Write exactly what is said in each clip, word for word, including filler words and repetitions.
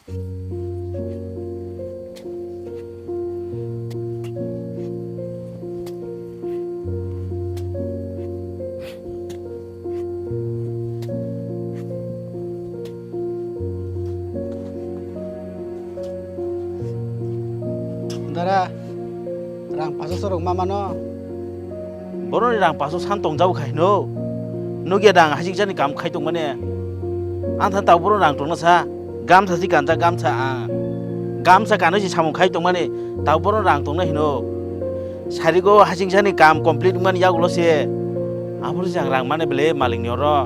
Dara, rang paso sorok ma mano. Boroni rang paso san tong jabo khai no. Nugya dang hasing sani kam khai tong mane. Ang than tau boroni rang tong na sa. Gamsa si kanjak gamsa ang. Gamsa kanwi si samung khai tong mani. Tau boroni rang tong na hino. Sarigo hasing sani kam complete wngmani yagulo se. Aboni jang rang mani bele malikni oro.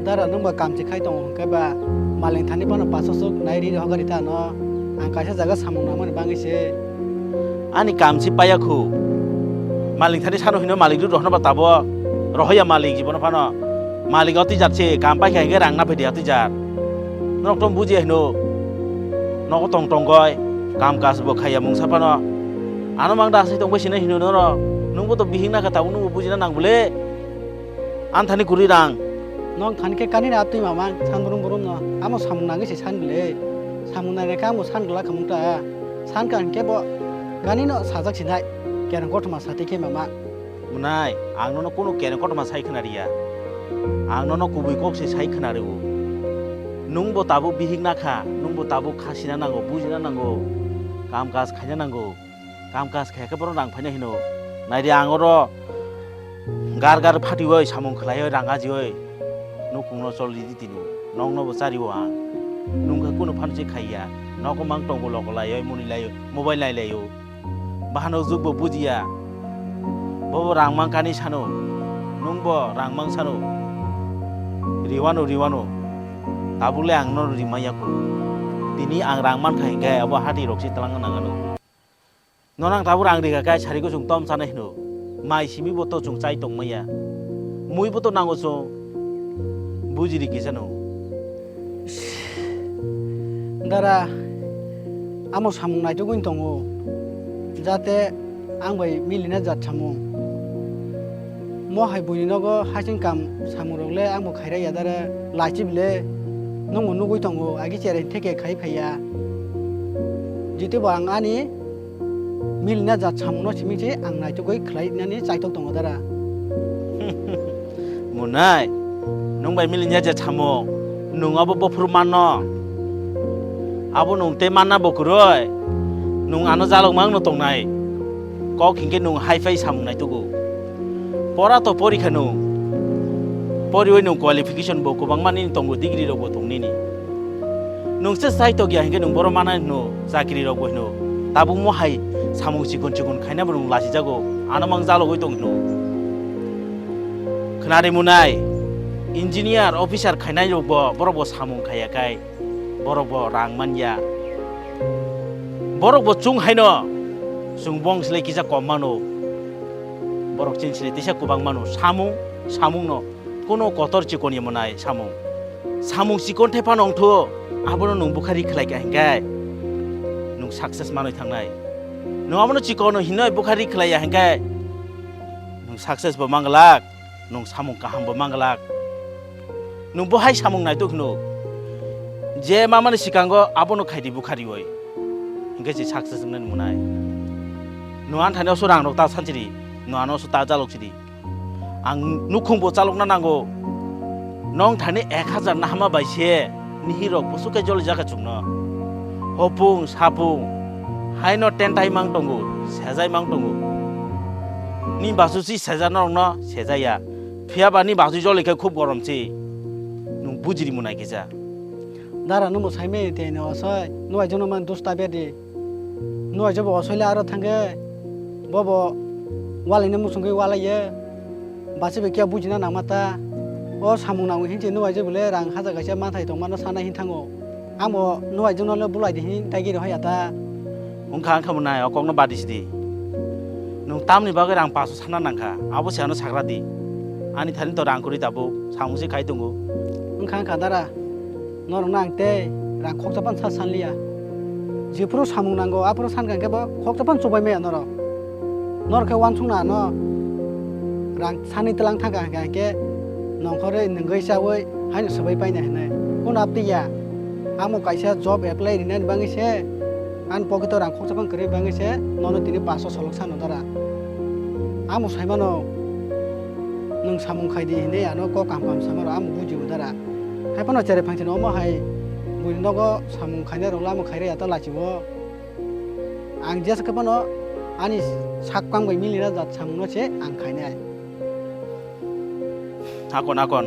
Dara nwng ba kam si khai tongo hwnkhe ba maling thani phano paso sok nai ri hokari ta no. Ang kaisa jaga samung nangmani bangwi se. Ani kam si paya khu. Maling thani sano hino malik ri rohno ba tabo. Rohoya malik jibono phano. Malik oti jat se kam pai kha hingke rang na phedi oti jat. Norok tong buji hino. Nogo tong tong goi. Kam kas bo khaya mungsa phano. Ano mang da asai tong bai sinai hino noro. Nungbo to bihik na kha tabuk nungbo bujina nang bole. Anthani kwrwi rang. Nong khan khe kani na twi mamang san brum brum no. Amo samung nangwi se san bile. Samung nai khe amo san glak khamung ta. San kha hwnkhe bo kani no sajak sinai. Kereng kothoma sati khe mama. Mwnai, ang nono kunu kereng kothoma sai khna riya. Ang nono kubui kok se sai khna rwo. Nungbo tabuk bihik na kha, nungbo tabuk khasina nango, bujina nango. Kam kaj khaina nango. Kam kaj khe khe borok rang phaina hino. Naidi ang oro gar gar phatiwi samung khlaiwi rang ajiwi nukungno chol ridi tino. Nokno bo chario ang. Nungkha kunu phan se khaiya. Nogo mang tongo logo laiwi muni laiwi mobile nai laio. Bahano jukbo bujiya. Bobo rang mang kani sano. Nungbo rang mang sano. Riwano riwano. Tabukle ang no rimaya ko. Tini ang rang man kha hingkhe abo hati rok se twlang nang ano. Nono ang tabuk rang rikha khe sari gosong tom chana hino. Mai simi bo to chwng chai tong maya. Mui bo to nango chwng. Bujiri kisa no. Dara, amo samung naitugwi tongo. Jate ang bai milina jat samung. Mo hai buini nogo hasing kam samung rok le ang bo khaira ya dara. Laichi bile. Nungbo nugwi tongo. Agi cherai theke khai phaiya. Jite bo ang ani Milina jat samungno simi se ang naitugwi khlai nani chaitok tongo dara. Munai, nung bai milina jat samung, nung abo bophuru manno. Abo nung tei manna bo kwrwi, nung ano jalok mangno tongnai. Kok hinkhe nung hai phai samung naitugo. Pora to porikha nung. Poriwi nung qualification bo kwbangma nini tongo, degree rok bo tong nini. Nung se chai tokya hinkhe nung boro mana hino, chakri rok bo hino. Tabuk mo hai samung chikon chikon khaina bo nung lasijago. Ano mang jalogwi tong hino. Khnari munai. Engineer, officer khainai rok bo, borok bo samung khaya kai. Borok bo rang manya. Borok bo chung haino. Chung bong sile kisa kom mano. Borok chin sile tisa kubang mano. Samung, samung no. Kono kotor chikon ye mwnai samung. Samung chikon thai phano wngthu, abono nwng bukhari khlai kha hinkhe nwng success manwi thangnai. Nwng abono chikon hinwi bukhari khlai ya hinkhe nwng success bo manglak, nwng samung kaham bo manglak. Nwng bo hai samung naituk hino, je mamani sikango abono khaidi bukhariwi, hinkhe se success wngnani mwnai. Nwng anthani oso rang rok ta sanchiri, nwng ano oso ta jalok sidi. Ang nukhung bo chalokna nango. Nong thani ek hazar nahama bai se nihirok busu khe joli jaka chukno. Hopung, sapung, haino tentai mang tongo, sejai mang tongo. Ni basu si seja norokno sejaya. Phiya ba ni basu joli khe khub gorom si. Nung bujiri munai kisa. Dara no mo sai me te no sai. No ai jono man dusta bedi. Nuaijabo osoile aro thangkhe bobo walaina muchungwi walaiya. Bachibai khe bujina nangma ta. O samung nangwi hinse nuaijabo le rang hajar kaisa mathai tongmano sana hin thango. Angbo nuaijano le bulai di hin daigi rohaya ta. Wngkha wngkha mwnai o kokno badi sidi. Nwng tamni bagwi rang paso sana nangkha abo se ano sagra di. Ani thani to rang kwrwi tabuk samung se khai tongo. Wngkha wngkha dara. Norokno ang tei rang khoksa phano sa sanliya. Jephuru samung nango, aphuru sankha hwnkhe bo khoksa phano chubai maya norok. Norok khe uansukna ano rang sani twlang thangkha hwnkhe, hwnkhe nongkhorwi nwngwi chawi haino swbai paina hinwi. Kuno aptwi ya? Amo kaisa job apply rinani bagwi se, ani pocket o rang khoksa phang kwrwi bagwi se, nono tini paso solok sano dara. Amo saimano, nwng samung khai di hinwi ano kok kaham kaham samaro amo bujibo dara. Haiphano cherai phangchini omo hai buini nogo samung khainai rokla amo khairaya to lachibo. Ang jesa khe phano ani sak kang bai milina jat samungno se ang khainai. Akon, akon.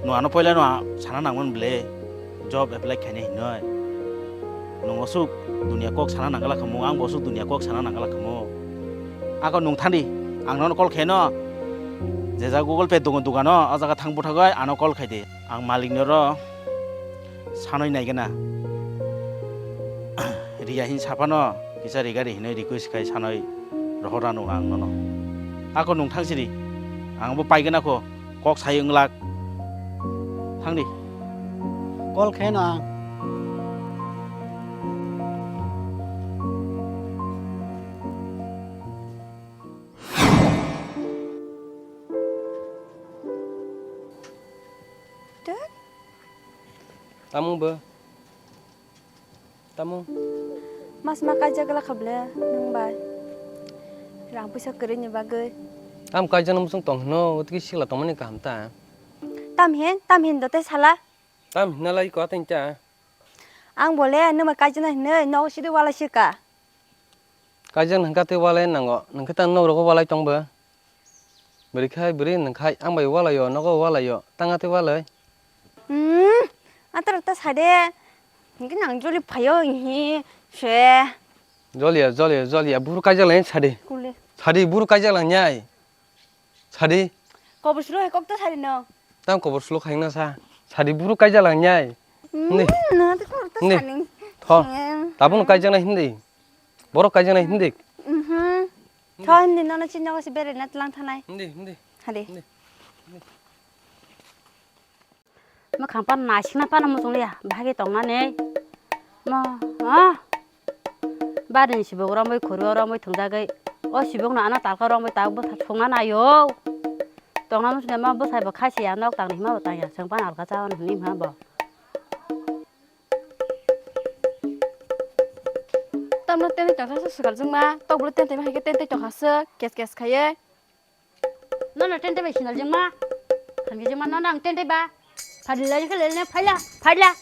Nwng ano poilano sana nangmani ble job apply khainai hinwi. Nwng osuk dunia kok sana nangla khamu, ang bo osuk dunia kok sana nangla khamu. Akon nwng thandi, ang nono call khaino. Je jaga Google Pay dugan dugano, o jaga thang bwthagwi ano call khaidi. Ang malikno ro sanwi naigena. Riya hin saphano kisa rigari hinwi request khai sanwi rohor ranu ang nono. Ako nwng thang sidi. Ang bo paigena kho. Kok sai wnglak. Thangdi. Call khaino ang. Tamo bo. Tamo. Mas ma kaijak la khable nwng bai. Rang puisa kwrwi ni bagwi. Tam kaijak no musung tong hino, utki sikla tongmani kaham ta. Tam hin, tam hin dote sala. Tam hinna lai ko ateng ta. Ang bole nwng bai kaijak na hinwi nogo sidi wala sika. Kaijak nang kate walai nango, nang khe tang nok rogo walai tong bo. Bwrwi khai bwrwi nang khai ang bai walai o, nogo walai o, tang ate walai. Hmm, atar ta sade. Nang joli phayo hi se. Joliya, joliya, joliya, buru kaijak lai sadi. Kule. Sadi buru kaijak lai nyai. Sadi. Kobor sulu hai kok ta sadi no. Tang kobor sulu khai na sa. Sadi buru kaijak lai nyai. Hmm, ni. No, ta kobor ta sadi. Tho. Tabun kaijak lai hindi. Borok kaijaknai hindi. Mhm. Tho hindi nono chini nogo se bere na tlang thanai. Hindi, hindi. Hadi. Hindi. Mwkhang pan naisingna pana muchung liya, bahagi tongnani. Mo, ah. Barini sibuk romwi khuru romwi thungjagwi. O sibuk no ano talka romwi tak bwthar sungna naio. Tongna muchung ma bwsai bo khaisi ya nok tangni hima bo tangya, chwng pan alka chawan hwnwi hima bo. Tamno tentei tongsa se swkal jwngma, tok bwlwi tentei ma hai khe tentei tongkha swk, kes kes khaiwi. Nono tentei bai sinal jwngma, hamjak jwngma nono ang tentei ba. Phadi lai khe lelne phaila, phaila.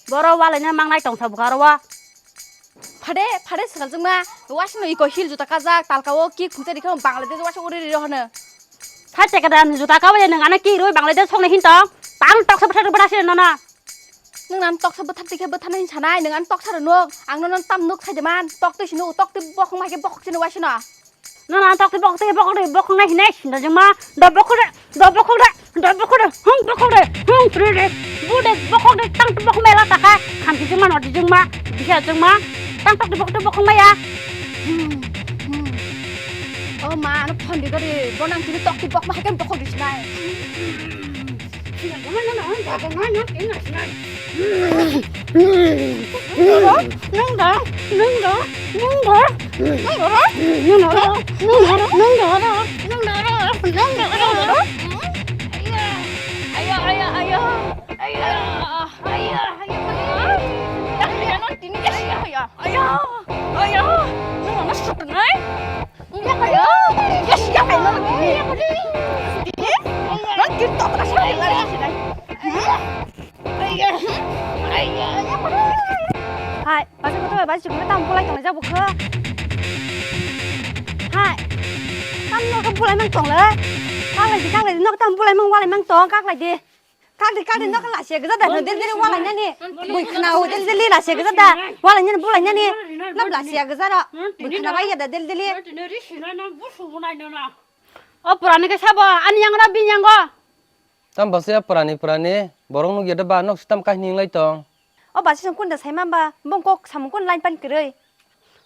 Boro walaina mangnai tongsa bwkha oro. Phade, phade swkal jwngma, wasino iko heel juta kajak, talka o ki khungsa rikhe Bangladesh wasio uri riro hwno. Phai teka da juta kabai nwng ano ki rwi Bangladesh songni hin tong, tang toksa bwthar bwthar se nono. Nwng nang toksa bwthar tikhe bwtharnai hin sanai, nwng ang toksa rw nuk, ang nono tam nuk sai de man, tok twi sino, tok twi bokhong mai khe bokhok sino waisino. Nono ang tok twi bokhok twi bokhok twi bokhong nai hinai sino jwngma, do bokhok de, do bokhok de, do bokhok de, hung bokhok de, hung pri de, bu de bokhok de, tang twi bokhong mai la taka, khamsi jwngma, nodi jwngma, bikha jwngma, tang tok twi bokhok twi bokhong mai ya. Hmm, hmm. O ma, ano phone di gari, bo nang tini tok twi bokhok ma hai khe bokhok di sinai. Hai, basi kotor bai basi chukno tam bulai tong jak bukha. Hai, tam no ka bulai mang tong le. Kaklai di, kaklai di, nok tam bulai mang walai mang tong, kaklai di. Kak di, kak di, nok lasia gajada no, del del walai nani. Bui khna o, del del lasia gajada. Walai nani, bulai nani. Nam lasia gajara. Bui khna bai ya da, del del. O purani khe sabo, ani yang ra bin yang go. Tam basi ya purani purani, borok nuk ya da ba, nok sitam kahini lai tong. O basi song kunda sai mamba, bong kok samung kun line pan kwrwi.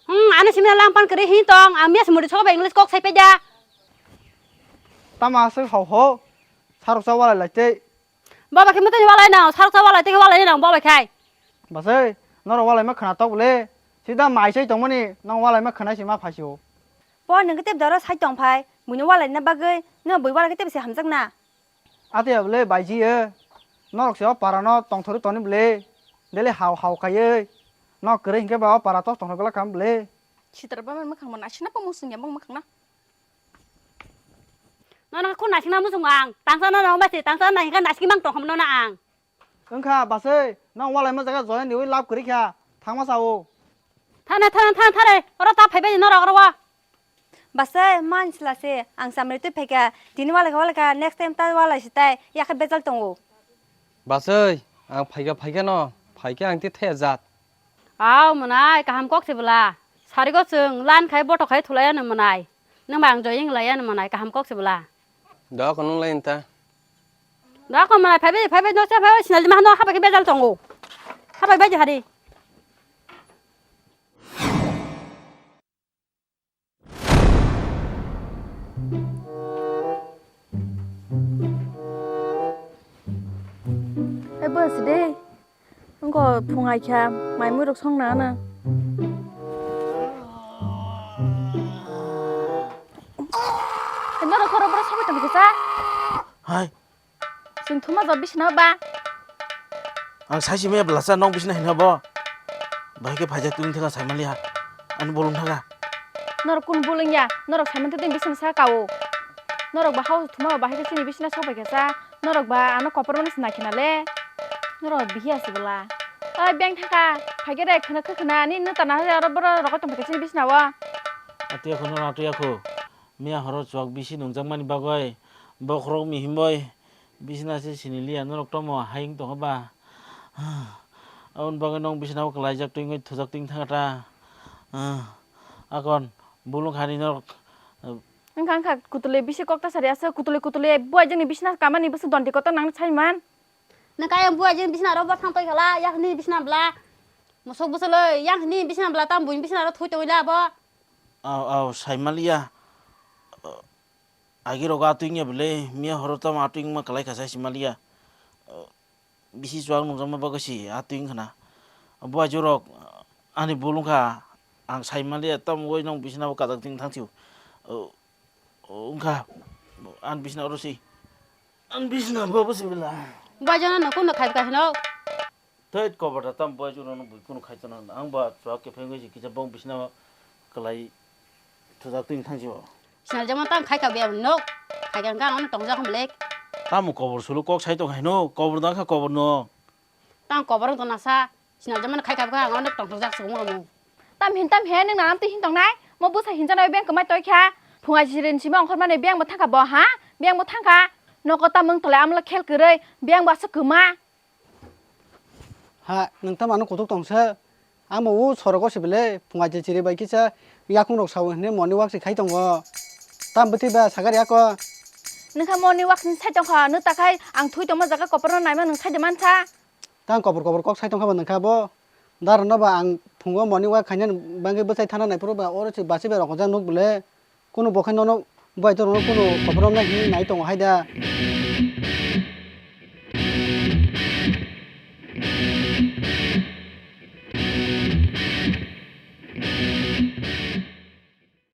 Hmm, ani simi line pan kwrwi hin tong, ang mias muri soba English kok sai pe da. Tam aswk hau ho, sarok sa walai lai tei. Baba khe mwtani walai nang, sarok sa walai tei khe walai nang, baba khai. Basai, norok walai ma khna tok le, sida mai sai tongmani, nang walai ma khna si ma phai si o. Po nang khe tep doro sai tong phai, buino walai na bagwi, no bui walai khe tep se hamjak na. Ate abole baiji ye. Norok se o para no tongthorwi toni bwle. Daily hao hao khaiwi. Nok kwrwi hinkhe ba o para tok tongthok glak kha bwle. Sitra ba mwkhang bo naisina po musung ya bang mwkhang na. Nono khun naisingna muchungo ang. Tangsa no nang bai se, tangsa no nang hingka naisingmang tong hamno na ang. Wngkha basai, nang walai ma jaga joya niwi lab kwrwi kha. Thangma sao. Thana, thana, thana, thare. Oro ta phaibai norok oro wa. Basai, man sila se. Ang samri twi phaikha. Tini walai kha, walai kha. Next time ta walai sitai. Yakhe bejal tongo. Basai, ang phaikha, phaikha no. Phaikha ang te thaya jat. Aw, mwnai, kaham kok se bwla. Sarigo chwng lan khai botok khai thulai ano mwnai. Nwng ba ang joying lai ano mwnai, kaham kok se bwla. Doa ko nung lai ta. Doa ko mwnai, phaibai, phaibai, no se phaibai, sinal ma no habai ke bejal tongo. Habai bai hari. Ebo side. Wngkha phung ai kha, mai mui rok song na nang. Norok khoro boro sobai tong kisa. Hai. Chwng thuma jab bisina ba. Ang sai simi bwlasa nok bisina hino bo. Bahai khe phaijak twi thaka sai maliya. Ani bolong thaka. Norok kun bolong ya? Norok sai mantwi twi bisina sa kao. Norok ba hao thuma ba bahai khe chini bisina sok bai khe sa. Norok ba ano kopor mani sina khina le. Norok bihi asi bwla. Oi beng thaka. Phaikhe re khna khna ani no tana aro boro rokoi tong khe chini bisina o. Atiya khuna atiya khu. Miya horo chuak bisi nungjak mani bagwi bokhorok mihim bai bisina se sini liya norok tomo hayung tongo ba. Aboni bagwi nong bisina o kwlaijak twi wngwi thujak twi thangkha ta. Akon bulung hani norok. Wngkha wngkha kutulwi bisi kok ta sari aswk kutulwi kutulwi buai jani bisina kamani bwswk donti kotor nang sai man. Nang kaya buai jani bisina ro bo thang toi khala yakni bisina bla. Mosok bwswlwi yakni bisina bla tam buini bisina ro thui tongwi la bo. Aw aw sai maliya. Agi rok atwi wngya bwle miya horo tamo atwi wngma kwlai kha sai si maliya. Bisi chuak nungjakma bagwi si atwi wngkhana. Bo aijorok ani bul wngkha ang sai maliya tamo oi nong bisina bo kajak twi thang thio. Wngkha ani bisina oro si. Ani bisina bo bo si bela. Bo aijorok no kuno khai kha hino. Tei kobor da tam boy juro no bui kunu khai tono ang ba chua ke phengoi si kisa bong bisina kwlai thujak twi thang si bo. Sinal jama tam khai ka biya no khai ka ang ono tong jak mlek. Tamo kobor sulu kok sai tong hai no kobor da kha kobor no. Tang kobor tong na sa sinal jama khai ka ang ono tong jak sung mo. Tam hin tam he nung nanam twi hin tong nai mo busa hin jana beng kwmai toi kha phunga jiren sima ongkhor mane beng bo thang kha bo ha beng bo thang kha noko tam mung tole amla khel kwrwi beng bo aswk kwma. Ha, nwng tamo ano kuthuk tong se? Ang bo o sorogo se bele, phunga je chiri bai kisa yakung rok sao hwnwi morning walk se khai tongo. Tam bwtwi ba sakar yako. Nwng kha morning walk se sai tong kha, nwng ta khai ang thui tongma jaga kopor no naima nwng sai de man sa. Tang kobor kobor kok sai tong kha bo nwng kha bo. Daro no ba ang phungo morning walk khaina bagwi bwchai thana nai phuru ba oro se basi bai rok jang nuk bele. Kunu bo khe nono bai to nono kunu khopor romnai hinwi nai tongo hai da.